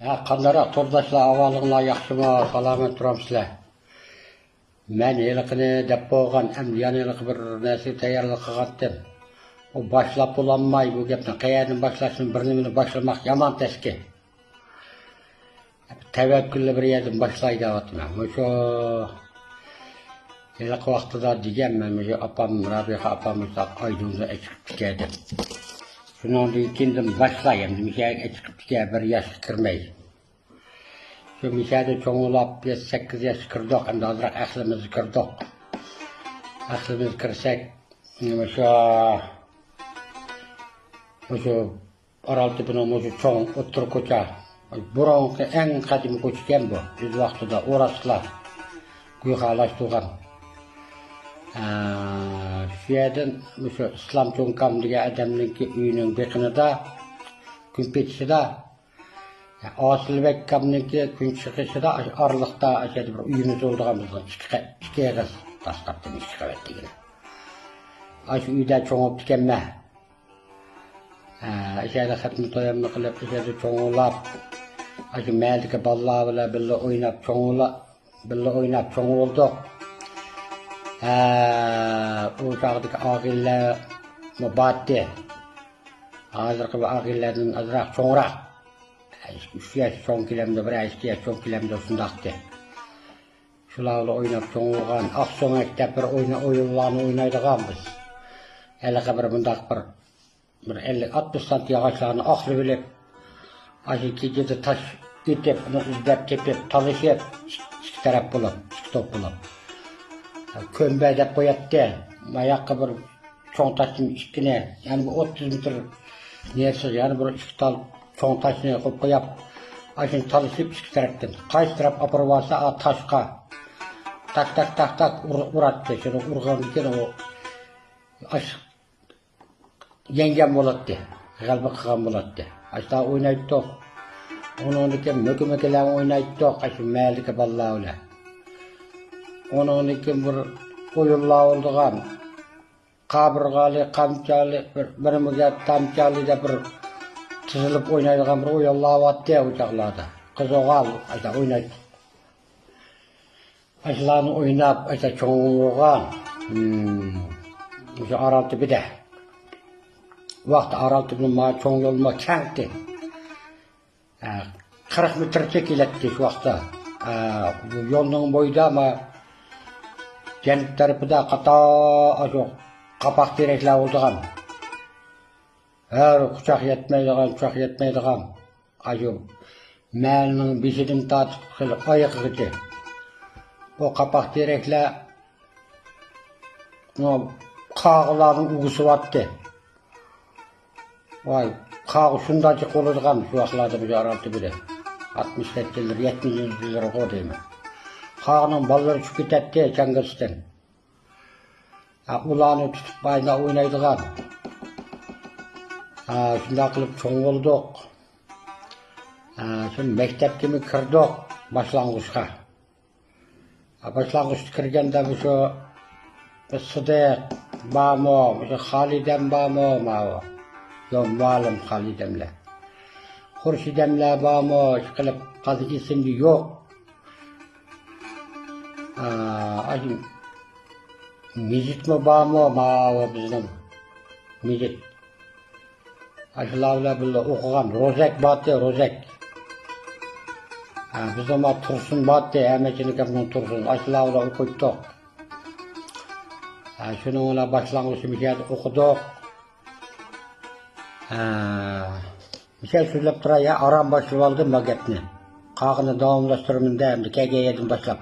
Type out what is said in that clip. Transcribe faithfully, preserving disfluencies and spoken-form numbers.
ھە، قانداقراق تورداشلار، ئەھۋالىڭلار ياخشىمۇ؟ سالامەت تۇرامسىلەر؟ مەن ھېلىقىنى دەپ بولغان، ئەمدى يەنە ھېلىقى بىر نەرسىگە تەييارلىق قىلغانتىم. ئۇ باشلاپ بولالماي بۇ گەپنى. قەيەردىن باشلاشنى، بىر نېمىنى باشلىماق يامان تەسكە. تەۋەككۈللا بىر يەردىن باشلاي دەۋاتىمەن. مۇشۇ ھېلىقى ۋاقتىدا دېگەنمەن، مۇشۇ ئاپام، رابىيە ئاپام مۇشۇنداق ئايدىڭدا ئېچىقىپتىكەن دەپ. شۇنىڭدىن كېيىندىن باشلاي ئەمدى مۇشۇ يەرگە ئېچىقىپتىكەن، بىر ياشقا كىرمەي. شۇ مىشەدە چوڭلاپ، يەتتە سەككىز ياشقا كىردۇق، ئەمدى ئازراق ئەقلىمىزگە كىردۇق. ئەقلىمىزگە كىرسەك، مۇشۇ، مۇشۇ ئارالتېپىنىڭ مۇشۇ چوڭ ئوتتۇرا كوچا، بۇرۇنقى ئەڭ قەدىمىي كوچىكەن بۇ. ئۆز ۋاقتىدا ئورۇسلار گۇيخالاشتۇرغان. ئە، شۇ يەردىن مۇشۇ ئىسلام چوڭكام دېگەن ئادەمنىڭكى ئۆيىنىڭ بېقىنىدا، كۈنپېتىسىدا، ئاسىلبەگ ئاكامنىڭكى كۈنچىقىشىدا ئارىلىقتا ئاشۇ يەردە بىر ئۆيىمىز بولىدىغان بىزنىڭ ئىككى قە-، ئىككى ئېغىز داستاپتىن ئىككى قەۋەت دېگىنى. ئاشۇ ئۆيدە چوڭ بوپتىكەنمەن. ھە، ئاشۇ يەردە خەتمە تويامنى قىلىپ، ئاشۇ يەردە چوڭلاپ، ئاشۇ مەھەللىدىكى بالىلار بىلەن بىللە ئويناپ چوڭلا-، بىللە ئويناپ چوڭ بولدۇق. ھە، ئۇ چاغدىكى ئاغىنىلەرمۇ بارتتى. ھازىرقى بۇ ئاغىنىلەردىن ئازراق چوڭراق. ئۈچ ياش چوڭ كېلەمدۇ، بىر ياش، ئىككى ياش چوڭ كېلەمدۇ، شۇنداقتى. شۇلار بىلەن ئويناپ چوڭ بولغان. ئاقسۆڭەك دەپ بىر ئوينا-، ئويۇنلارنى ئوينايدىغان بىز. ھېلىقى بىر مۇنداق بىر، بىر ئەللىك، ئاتمىش سانت ياغاچلارنى ئاقلىۋېلىپ، ئاشۇ كېچىدە تاش ئېتىپ، ئۇنى ئىزدەپ تېپىپ، تالىشىپ، ئىككى، ئىككى تەرەپ بولۇپ، ئىككى توپ بولۇپ. كۆمبە دەپ قوياتتى. ماياققا بىر چوڭ تاشتىن ئىككىنى، يەنە بىر ئوتتۇز مېتىر نېرىسىغا يەنە بىر ئىككى تال چوڭ تاشنى قويۇپ قويۇپ، ئاشۇنى تالىشىپ ئىككى تەرەپتىن. قايسى تەرەپ ئاپىرىۋالسا، ئا تاشقا تاك، تاك، تاك، تاك ئۇر-، ئۇراتتى. شۇنى ئۇرغاندىن كېيىن ئۇ ئاش-، يەڭگەن بولاتتى. غەلىبە قىلغان بولاتتى. ئاشۇنداق ئوينايتتۇق. ئۇنىڭدىن كېيىن مۆكە-مۆكىلەرنى ئوينايتتۇق، ئاشۇ مەھەللىدىكى بالىلار بىلەن. ئۇنىڭدىن كېيىن بىر ئويۇنلار بولىدىغان. قابىرغالى، قامچالى، بىر، بىرىمىزگە تامچالى دەپ بىر تىزىلىپ ئوينايدىغان بىر ئويۇنلار بارتتى ئۇ چاغلاردا. قىزىلغال ئاشۇنداق ئوينايتتۇق. ئاشۇلارنى ئويناپ، ئاشۇنداق چوڭ بولغان. مم، مۇشۇ ئارال تۈبىدە. ۋاقتى ئارال تۈبىنىڭ مانا چوڭ يولىمۇ كەڭتى. ئە، قىرىق مېتىرچە كېلەتتى شۇ ۋاقىتتا. ئە، بۇ يولنىڭ بويىدا ما جەنۇب تەرىپىدە قاتار ئاشۇ قاپاق تېرەكلەر بولىدىغان. ھەر قۇچاق يەتمەيدىغان، قۇچاق يەتمەيدىغان. ئاشۇ مەھەللىنىڭ بېشىدىن تارتىپ خېلى ئايىغىغىچە. بۇ قاپاق تېرەكلەر، بۇ قاغىلارنىڭ ئۇۋىسى بارتتى. ۋاي، قاغا شۇنداق جىق بولىدىغان شۇ ۋاقىتلاردا بىز ئارال تۈبىدە. ئاتمىش نەچچە يىللىرى، يەتمىش يىللىرىغۇ دەيمەن. قاغىنىڭ بالىلىرى چۈشۈپ كېتەتتى چاڭگىلىشتىن. ھە، ئۇلارنى تۇتۇپ باينا ئوينايدىغان. ھە، شۇنداق قىلىپ چوڭ بولدۇق. ھە، شۇ مەكتەپكىمۇ كىردۇق، باشلانغۇچقا. باشلانغۇچتا كىرگەندە مۇشۇ سىدىق بارمۇ، مۇشۇ خالىدەم بارمۇ، ماۋۇ يول مۇئەللىم خالىدەملەر، خۇرشىدەملەر بارمۇ، ئىشقىلىپ تازا ئېسىمدە يوق. ئا، ئاشۇ مىجىتمۇ بارمۇ، ماۋۇ بىزنىڭ مىجىت. ئاشۇلار بىلەن بىللە ئوقۇغان روزەك بارتى، روزەك. ھە، بىزنىڭ بار تۇرسۇن بارتى، ھەممە چىنىكەمنىڭ تۇرسۇن. ئاشۇلار بىلەن ئوقۇيتتۇق. ھە، شۇنىڭ بىلەن باشلانغۇچ مۇشۇ يەردە ئوقۇدۇق. ھە، مۇشۇ سۆزلەپ تۇراي، يا، ئاران باشلىۋالدىم بۇ گەپنى. قالغىنىنى داۋاملاشتۇرىمەن دە، ئەمدى كەلگەن يەردىن باشلاپ.